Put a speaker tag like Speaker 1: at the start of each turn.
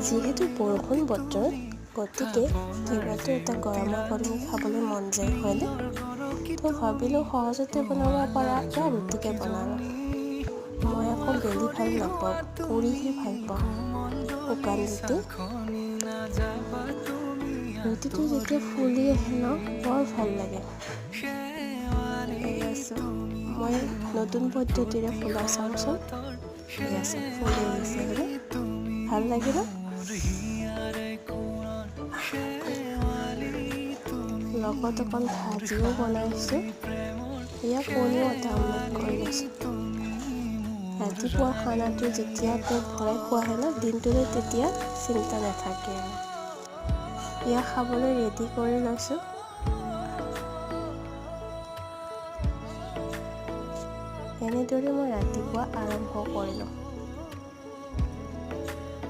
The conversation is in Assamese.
Speaker 1: যিহেতু বৰষুণ বতৰ, গতিকে কিবাটো এটা গৰমা গৰমি খাবলৈ মন যায়, হয়নে? তো ভাবিলোঁ সহজতে বনাব পৰা এয়া ৰুটিকে বনালোঁ। মই আকৌ বেলি ভাল নাপাওঁ, পুৰিহে ভাল পাওঁ শুকান ৰুটি। ৰুটিটো যেতিয়া ফুলি আহে ন, বৰ ভাল লাগে। এয়া চোৱা, মই নতুন পদ্ধতিৰে ফুলা চাওঁচোন। এয়া চোৱা, ফুলি আহিছে, হয়নে? ভাল লাগিল। লগত অকণ ভাজিও বনাইছোঁ। এয়া কণীও এটা অমলেট কৰি লৈছোঁ। ৰাতিপুৱা খানাটো যেতিয়া পেট ভৰাই খোৱা হয় ন, দিনটোলৈ তেতিয়া চিন্তা নাথাকে আৰু। এয়া খাবলৈ ৰেডি কৰি লৈছোঁ। এনেদৰে মই ৰাতিপুৱা আৰম্ভ কৰিলোঁ।